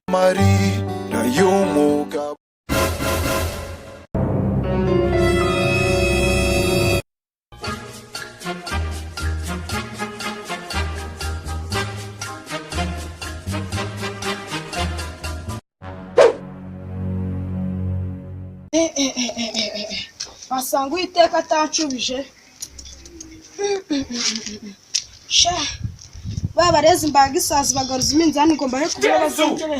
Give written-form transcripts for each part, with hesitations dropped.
Amarira y'umugabo. Wasanga Uwiteka atanshubije. Sha, ba barezi imbaga isazi bagaruza iminzani ngo mbahe kubura, bazongere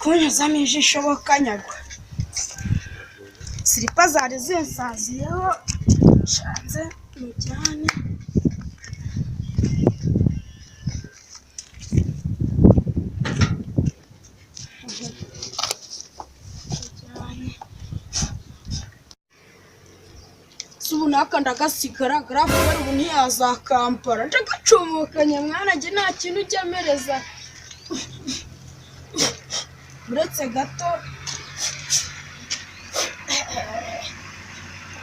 kunyuzamo ijisho bokanyagwa. Silipa zari zinsaziyeho, shanze mujyane. Mujyane. Si ubu naka ndagasigara garaferi, ubu ntiyazakampara, ndagacumukanya mwana njye, nta kintu ujya amereza uretse gato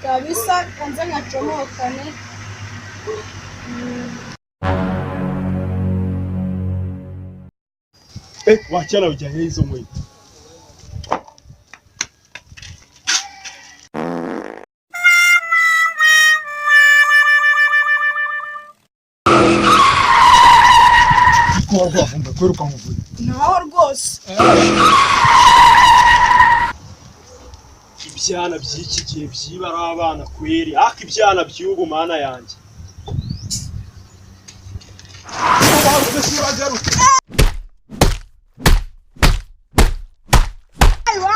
kabisa kanze nkacomokane. Eh, wachana ujyanye izo nkweto. Kuba rwavumba kwiruka nkuvuye. Naho rwose. Ibyana by'iki gihe byiba ari abana kweri, ariko ibyana by'ubu, mana yanjye. Ubarutse se uragaruka.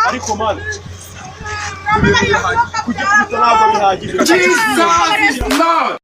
Ariko mana, kujya kubita ntabwo bihagije. Jesus is Lord.